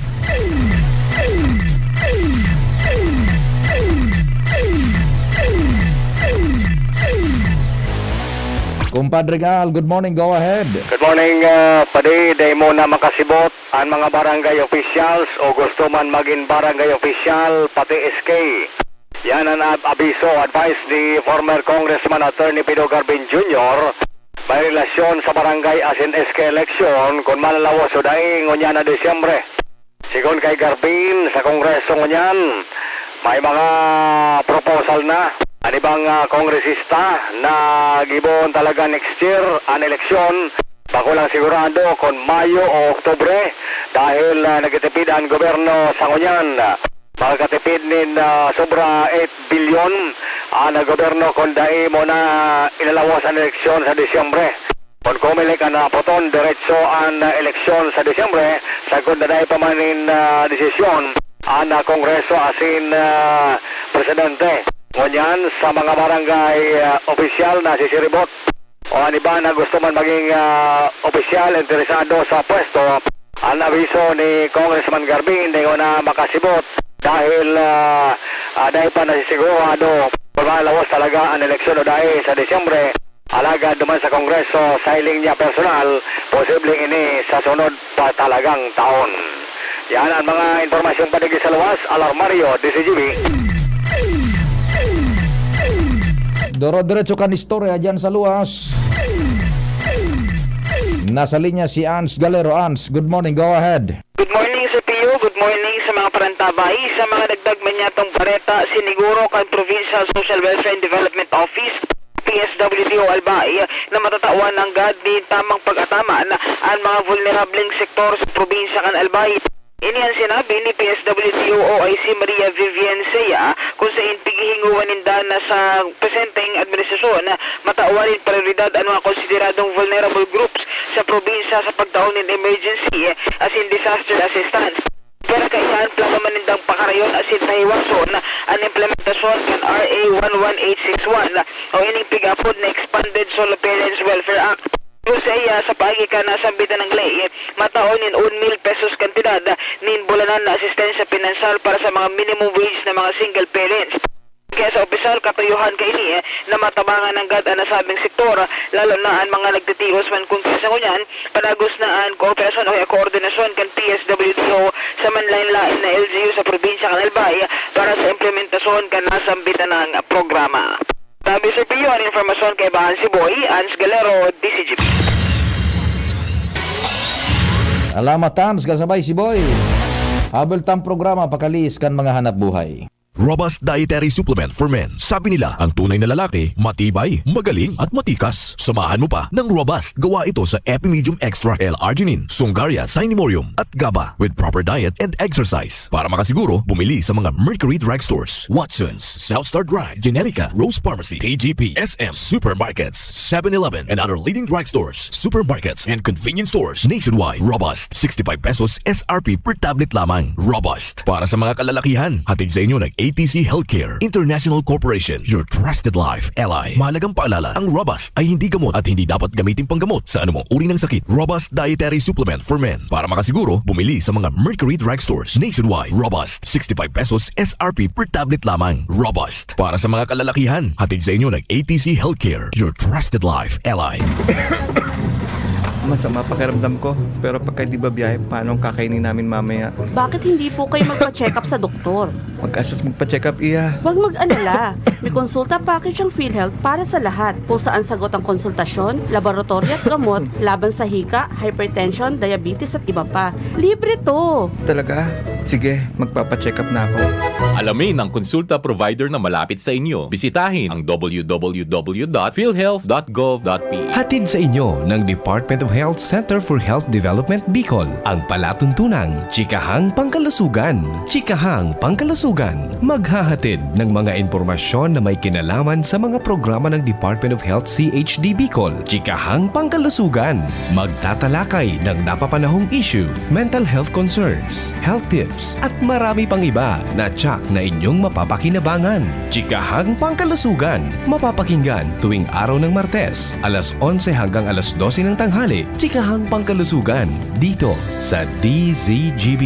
Compadre Gal, good morning, go ahead. Good morning, ah, Padi. Dai mo na makasibot an mga barangay officials o gusto man magin barangay official, pati S K. Yan an ab-, abiso, advice ni former Congressman Attorney Pido Garbin Junior, may relasyon sa barangay asin S K eleksyon, kun malalawas o dai, ngunyan na Disyembre. Sigon kay Garbin, sa Kongreso ngunyan, may mga proposal na an ibang, ah, kongresista na gibohon talaga next year an eleksyon. Bako lang sigurado kun Mayo o Oktubre dahil, ah, nagtitipid an gobyerno sa ngunyan. Makakatipid nin, ah, sobra eight bilyon an gobyerno kun dai mo na ilalawas an eleksyon sa Disyembre. Kun Comelec an naputon, diretso an, ah, eleksyon sa Disyembre, sagkod na dai pa man nin, ah, desisyon an, ah, Kongreso asin, ah, Presidente. Ngunyan, sa mga barangay, ah, opisyal na sisiribot o an iba na gusto man maging, ah, opisyal, interesado sa pwesto, an abiso ni Congressman Garbin, dai na makasibot dahil, ah, ah, dai pa nasisigurado kung malalawas talaga an eleksyon o dai sa Disyembre. Alagad duman sa Kongreso, sa hiling niya personal, posibleng ini sa sunod pa talagang taon. Yan an mga impormasyong padigdi sa luwas, Alarmario, D Z G B. Doro-diretso kan istorya dyan sa luwas. Nasa linya si Ans Galero. Ans, good morning, go ahead. Good morning, Sir Pio. Good morning sa mga parantabay. Sa mga dagdag man niyatong bareta, siniguro kan Provincial Social Welfare and Development Office, P S W D O Albay, na matatawan nanggad nin tamang pag-ataman an mga vulnerableng sektor sa probinsya kan Albay. Ini an sinabi ni P S W D O O I C Maria Vivian Sea, kun saen pighihingowa ninda na sa presenteng administrasyon matawan nin prayoridad an mga konsideradong vulnerable groups sa probinsya sa pagtao nin emergency asin disaster assistance. Para kaiyan, plano man nindang pakarayon asin pahiwason an implementasyon kan R A one one eight six one o ining pig-apod na Expanded Solo Parents Welfare Act. Kun saiya, sa paagi kan nasambitan na ley, matao nin one mil pesos kantidad nin bulanan na asistensya pinansyal para sa mga minimum wage na mga single parents. Kaya sa opisyal, katuyohan kaini na matabangan nanggad an nasabing sektor, lalo na an mga nagtitios man kun kaya sa ngunyan, panagos na an kooperasyon o kaya koordinasyon kan P S W D O sa manlaen-laen na L G U sa probinsya kan Albay para sa implementasyon kan nasambitan na programa. Tabi sa Pio, an impormasyon kaibahan si Boy Ans Galero, D Z G B. Alamat, Ans, kasabay si Boy. Habol tang programa, pakaliis kan mga hanap buhay. Robust Dietary Supplement for Men. Sabi nila, ang tunay na lalaki, matibay, magaling, at matikas. Samahan mo pa ng Robust. Gawa ito sa Epimedium Extra, L-arginine, Sungaria, Cinemorium, at GABA. With proper diet and exercise. Para makasiguro, bumili sa mga Mercury Drugstores, Watsons, South Star Drug, Generica, Rose Pharmacy, T G P, S M, supermarkets, seven eleven, and other leading drugstores, supermarkets, and convenience stores nationwide. Robust, sixty-five pesos S R P per tablet lamang. Robust, para sa mga kalalakihan. Hatid sa inyo ng A T C Healthcare International Corporation, your trusted life ally. Mahalagang paalala, ang Robust ay hindi gamot at hindi dapat gamitin panggamot sa anumang uri ng sakit. Robust Dietary Supplement for Men. Para makasiguro, bumili sa mga Mercury Drugstores nationwide. Robust, sixty-five pesos S R P per tablet lamang. Robust, para sa mga kalalakihan. Hatid sa inyo ng A T C Healthcare, your trusted life ally. Masama pakiramdam ko, pero pagka di ba biyahe, paano ang kakainin namin mamaya? Bakit hindi po kayo magpa-check up sa doktor? Mag-asos magpa-check up, iya. Huwag mag-alala. May konsulta package ang PhilHealth para sa lahat, kung saan sagot ang konsultasyon, laboratory at gamot, laban sa hika, hypertension, diabetes at iba pa. Libre to! Talaga? Sige, magpapacheck up na ako. Alamin ang konsulta provider na malapit sa inyo. Bisitahin ang w w w dot philhealth dot gov dot p h. Hatid sa inyo ng Department of Health Center for Health Development Bicol ang palatuntunang Chikahang Pangkalusugan. Chikahang Pangkalusugan, maghahatid ng mga impormasyon na may kinalaman sa mga programa ng Department of Health C H D Bicol. Chikahang Pangkalusugan, magtatalakay ng napapanahong issue, mental health concerns, health tips, at marami pang iba na tsak na inyong mapapakinabangan. Chikahang Pangkalusugan, mapapakinggan tuwing araw ng Martes, alas onse hanggang alas dose ng tanghali. Chikahang Pangkalusugan, dito sa D Z G B.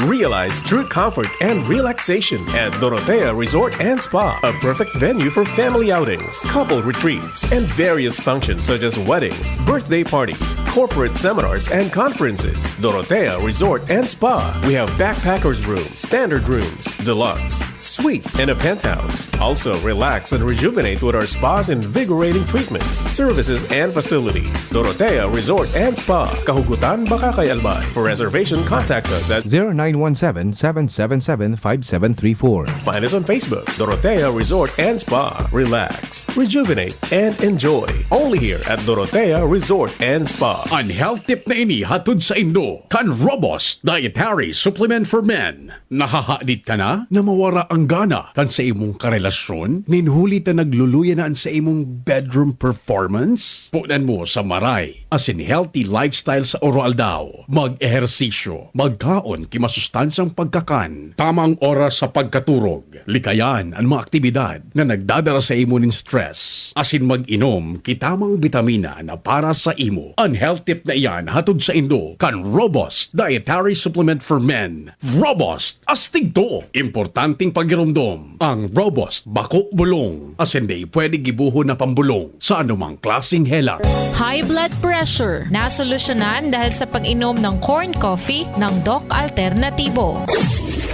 Realize true comfort and relaxation at Dorotea Resort and Spa, a perfect venue for family outings, couple retreats, and various functions such as weddings, birthday parties, corporate seminars, and conferences. Dorotea Resort and Spa. We have backpackers room, standard rooms, deluxe, suite, and a penthouse. Also, relax and rejuvenate with our spa's invigorating treatments, services, and facilities. Dorotea Resort and Spa, Kahugutan, Bacacay, Albay. For reservation, contact us at zero nine one seven, seven seven seven, five seven three four. Find us on Facebook, Dorotea Resort and Spa. Relax, rejuvenate, and enjoy. Only here at Dorotea Resort and Spa. An health tip na ini hatod saindo kan Robust Dietary Supplement for Men. Nahahadit ka na na mawara ang gana kan sa imong karelasyon? Nin huli ta nagluluya na an sa imong bedroom performance? Punan mo sa maray asin healthy lifestyle sa oro-aldaw. Mag-ehersisyo, magkaon ki masustansyang pagkakan, tamang oras sa pagkaturog, likayan an mga aktibidad na nagdadara sa imo nin stress, asin mag-inom ki tamang bitamina na para sa imo. An health tip na iyan hatod saindo kan Robust Dietary Supplement for Men. Robust, astig to! Importanteng pagiromdom, ang Robust bako bulong, asin dai pwede gibohon na pambulong sa anumang klaseng helang. High blood pressure, nasolusyonan dahil sa pag-inom ng corn coffee ng Doc Alternativo.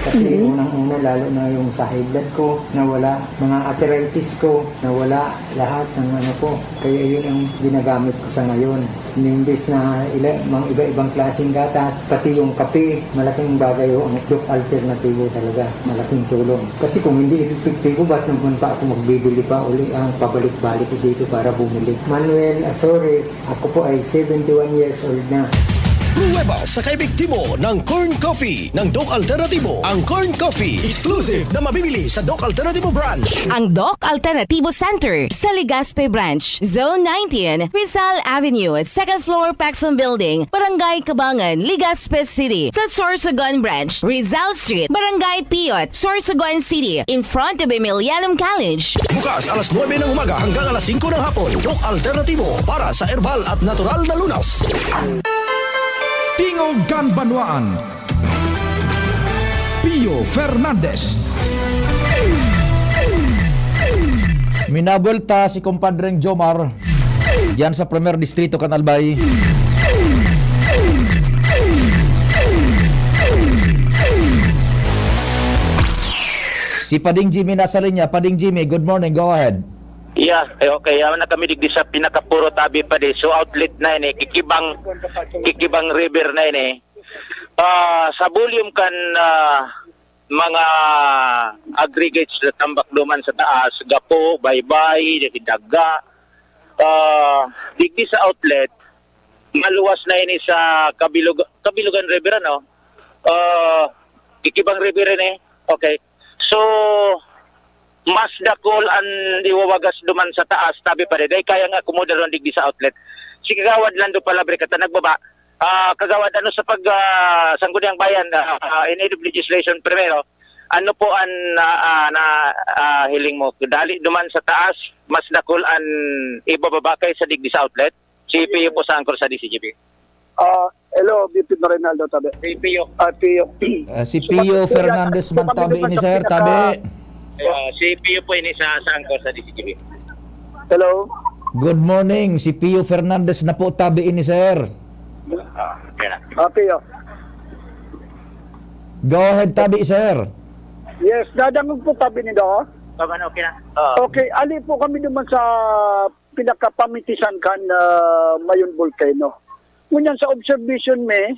Kasi unang-una, lalo na yung sa high blood ko, nawala. Mga arthritis ko, nawala. Lahat ng ano ko. Kaya yun ang ginagamit ko sa ngayon. Imbis na ila, mga iba-ibang klaseng gatas, pati yung kape, malaking bagay ho ang Doc Alternativo talaga. Malaking tulong. Kasi kung hindi epektibo, ba't naman pa ako magbibili pa uli ang pabalik-balik ko dito para bumili? Manuel Azores, ako po ay seventy-one years old na. Pruweba sa kaepektibo ng Corn Coffee ng Doc Alternativo. Ang Corn Coffee, exclusive na mabibili sa Doc Alternativo Branch. Ang Doc Alternativo Center sa Legazpi Branch, Zone nineteen, Rizal Avenue, second floor, Paxson Building, Barangay Cabangan, Legazpi City. Sa Sorsogon Branch, Rizal Street, Barangay Piyot, Sorsogon City, in front of Emilianum College. Bukas alas nuebe ng umaga hanggang alas singko ng hapon. Doc Alternativo para sa herbal at natural na lunas. Tingog kan Banwaan, Pio Fernandez. Minabuelta si Compadreng Jomar diyan sa Primer Distrito kan Albay. Si Pading Jimmy nasa linya. Pading Jimmy, good morning. Go ahead. Yeah, eh, okay. Yaman na kami digdi sa pinakapuro tabi pa di. So outlet na ini, Kikibang, Kikibang River na ini. Ah, sa volume kan ah, mga aggregates na tambak duman sa taas, gapo, baybay, daga. Ah, digdi sa outlet, maluwas na ini sa Kabilog, Kabilugan River, ano? Ah, Kikibang River ini. Okay. So, mas dakul an iwawagas duman sa taas, tabi pa di. Dai kayang akomoda ron digdi sa outlet. Si Kagawad Lando Palabre kata nagbaba. Ah, Kagawad, ano sa pag, ah, Sangguniang Bayan, ah, in aid of legislation, primero, ano po ang, ah, ah, na, ah, hiling mo? Dali duman sa taas, mas dakul an ibababa kaysa digdi sa outlet? Si Pio po sa angkor sa D C G B. Ah, hello, Bipin Reynaldo, tabi. Si Pio. Ah, Pio. Ah, si Pio Fernandez man tabi ini, sir, tabi. Ah, si Pio po ini sa, sa angkor sa D C G B. Hello? Good morning, si Pio Fernandez na po tabi ini, sir. Ah, okay na. Ah, Pio. Go ahead, tabi, sir. Yes, dadangog po tabi nindo. Pag ano, okay na. Ah. Okay, ali po kami naman sa pinakapamitisan kan, ah, Mayon Volcano. Ngunyan sa observation mi,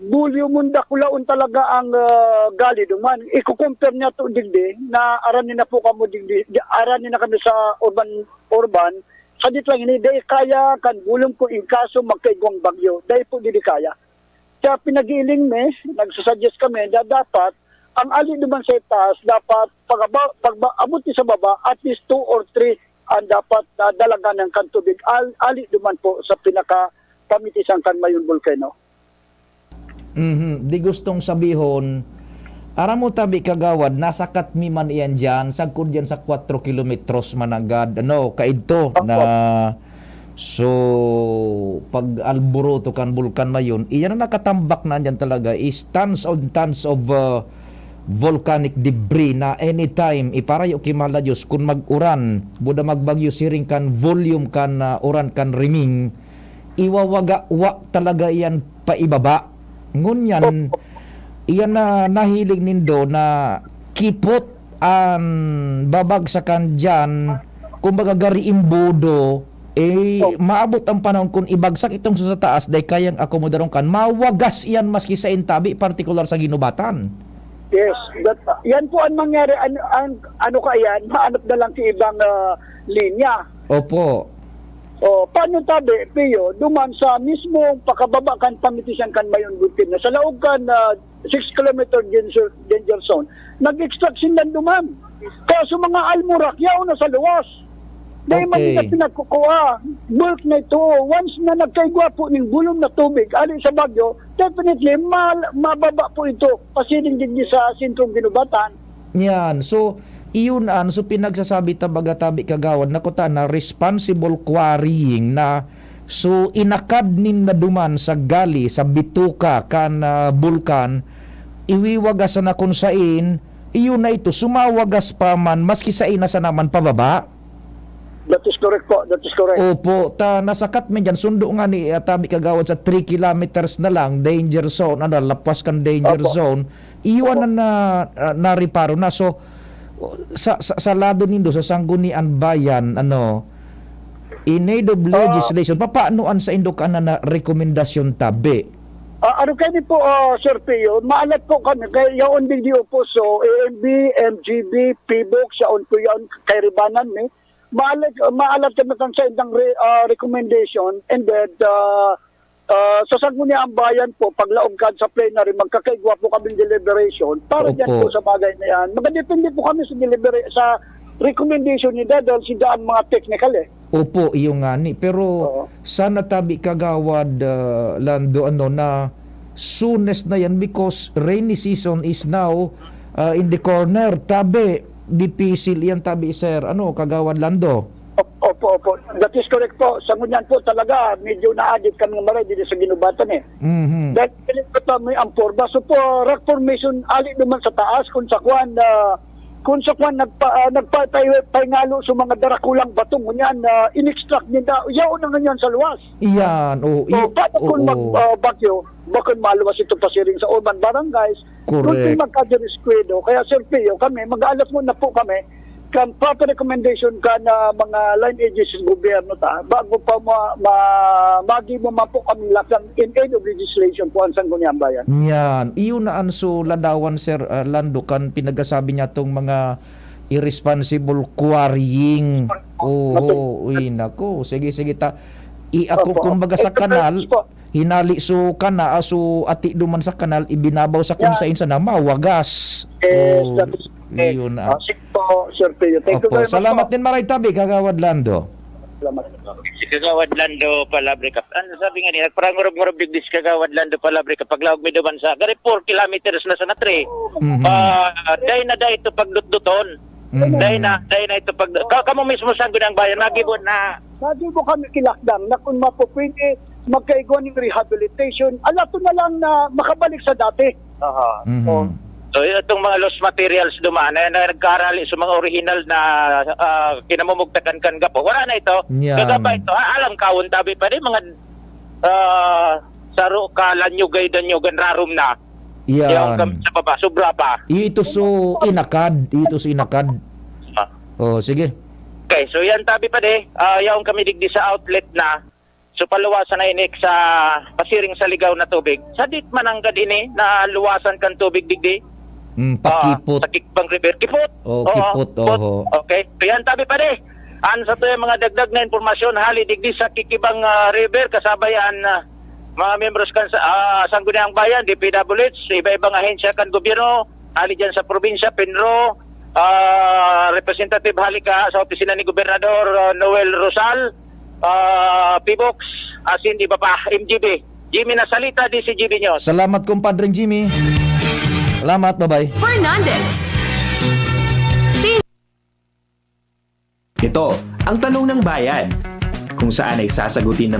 volume dakulaon talaga ang, ah, gali duman. Iko-compare niya to digdi, na arani na po kamo digdi, di, arani na kami sa urban, urban. Sadit lang ini, dai kaya kan volume ko in kaso magkaigwang bagyo. Dai po didi kaya. Kaya pinag-iiling mi, nagsusuggest kami na dapat ang ali duman sa itaas, dapat pag-aba-, pag-abot ni sa baba, at least two or three ang dapat na dalagan ng kan tubig. Al-, ali duman po sa pinaka pamitisan kan Mayon Volcano. Mhm. Di gustong sabihon, aram mo tabi, kagawad, nasakat mi man iyan diyan, sagkod diyan sa kwatro kilometros mananggad, ano, kaidto Opo. na, so, pag-alboroto kan Bulkan Mayon, iyan na nakatambak na diyan talaga is tons on tons of, uh, volcanic debris na anytime, iparayo ki mahal na Diyos, kun mag-uran, buda magbagyo, siring kan volume kan, uh, uran kan riming, iwawaga-wa talaga iyan paibaba. Ngunyan, Opo. iyan na nahiling nindo na kipot an babagsakan diyan, kumbaga gari imbodo, eh, Opo. maabot ang panahon kun ibagsak itong sa taas, dai kayang akomodaron kan. Mawagas iyan maski sa intabi, partikular sa ginubatan. Yes, that, yan po ang mangyari. An-, an-, ano ka yan, maanap na lang sa ibang, ah, linya. Opo. Oh, paano tabi, Pio? Duman sa mismo pakababa kan pamitisan kan Mayon Bukid na sa laog kan, ah, six kilometer danger, danger zone, nag-extract sinda duman. Kaso mga almurak, yaon na sa luwas. Dahil man Okay. nila pinagkukuha, bulk na ito. Once na nagkaigwa po ning bulong na tubig, ali sa bagyo, definitely, ma-, mababa po ito. Pasiring din sa sentrong ginubatan. Yan. So, iyon an, so, pinagsasabi ta baga tabi, kagawad, na kuta na responsible quarrying na, so, inakad ninda duman sa gali, sa bituka kan, ah, bulkan, iwiwagas na kun sain, iyon na ito, sumawagas pa man, maski sain na sana man pababa. That is correct po. That is correct. Opo, ta nasakat man diyan, sundo nga ni, ah, tabi, kagawad, sa three kilometers na lang, danger zone, ano, lapwas kan danger Opo. zone. Iyon Opo. na, na, ah, nareparo na. So, sa, sa, sa lado nindo, sa Sangguniang Bayan, ano, in aid of Ah. legislation, papaano an saindo ka na, na rekomendasyon tabi? Ah, ano kami po, ah, Sir Pio, maalat po kami kay yaon din di upo, so, A M B, M G B, P B O C, yaon po yaon, kay Ribanan, eh. Maalat, maalat kami kan sa indang re-, ah, recommendation, and then, ah, ah, sa Sangguniang Bayan po, paglaog kan sa plenary, magkakaigwa po kaming deliberation para dyan Opo. po sa bagay na yan. Magadepende po kami sa delibera-, sa recommendation nila dahil sila ang mga technical, eh. Opo, iyo nga ni. Pero Oo. sana tabi, Kagawad, ah, Lando, ano, na soonest na yan because rainy season is now, ah, in the corner. Tabi, dipisil yan, tabi, sir. Ano, Kagawad Lando? Op-, opo, opo. That is correct po. Sa ngunyan po talaga, medyo naagit kami maray dito sa ginubatan, eh. Mhm. Dahil pilit ko pa may ampor. Baso po, rock formation, ali naman sa taas, kung sa kwan, ah, kung sa kwan, nagpa-, ah, nagpa-, pay-, payngalo sa mga darakulang bato, ngunyan, ah, in-extract nila, yaon na ngunyan sa luwas. Iyan, oo, So, i-, paano kung oo. mag-, ah, bagyo? Bakit maluwas ito pasiring sa urban barangays? Correct. Kung magkadiriskwado. Kaya, Sir Pio, kami, mag-aalas muna po kami kan proper recommendation kan, ah, mga line agencies sa gobyerno ta, bago pa ma-, ma-, magi mo man po kami lakang in aid of legislation po ang Sangguniang Bayan. Yan. Iyo na an so ladawan, Sir, ah, Lando, kan pinagasabi niya tong mga irresponsible quarrying. Oo, Matu- uy, nako. Sige, sige, ta-, i-, ako, Opo. kumbaga sa Eh, kanal, po. hinali so kana, ah, so ati duman sa kanal, ibinabaw sa kung Yeah. sain sana mawagas. Yes, Oh, that is correct. yun, ah. Ah, sige po, Sir Pio. Thank you Opo, very much salamat po. din, maray tabi, Kagawad Lando. Salamat. Si Kagawad Lando Palabre ka. Ano sabi nga niya? Nagparangurub-ngurub digdi si Kagawad Lando Palabre ka. Paglaog mi duman sa, gari four kilometers na sa natri. Mhm. Ah, dai na dai ito pagdutduton. Mhm. Dai na, dai na ito pag-, ka-, kamo mismo sa Sangguniang Bayan, nagibo na. Nagibo kami kilakdang na kung mapupwede, magkaigwa ning rehabilitation. Alato na lang na makabalik sa dati. Aha. Mhm. Oh. So, itong mga lost materials duman, na, na nagkarali sa mga orihinal na, ah, kinamumugtakan kan gapo. Wala na ito. Yan. Kagaba ito, ha, alang kawon tabi pa rin, mga, ah, saro ka lanyugay-danyugan, rarom na. Yan. Yung kam-, sa baba, sobra pa. Ito so inakad, ito so inakad. Ah. Oh, sige. Okay, so yan tabi pa di. Ah, yaon kami digdi sa outlet na. So paluwasan na inik sa pasiring sa ligaw na tubig. Sadit man nanggad ini na luwasan kan tubig digdi. Mm, pakipot. Ah, sa Kikbang River. Kipot. Oh, kipot, oho. Okay. So yan tabi pa di. An sa tuya mga dagdag na impormasyon hali digdi sa Kikibang, ah, River, kasabay an, ah, mga miyembros kan sa, ah, Sangguniang Bayan, D P W H, iba-ibang ahensya kan gobyerno, hali dyan sa probinsya, PENRO, ah, representative hali ka sa opisina ni Gobernador, ah, Noel Rosal, ah, PHIVOLCS, asin iba pa, M G B. Jimmy Nasalita, D C G B News. Salamat, kumpadreng Jimmy. Salamat, bye-bye. Fernandez. Ito ang Tanong ng Bayan, kung saan ay sasagutin ng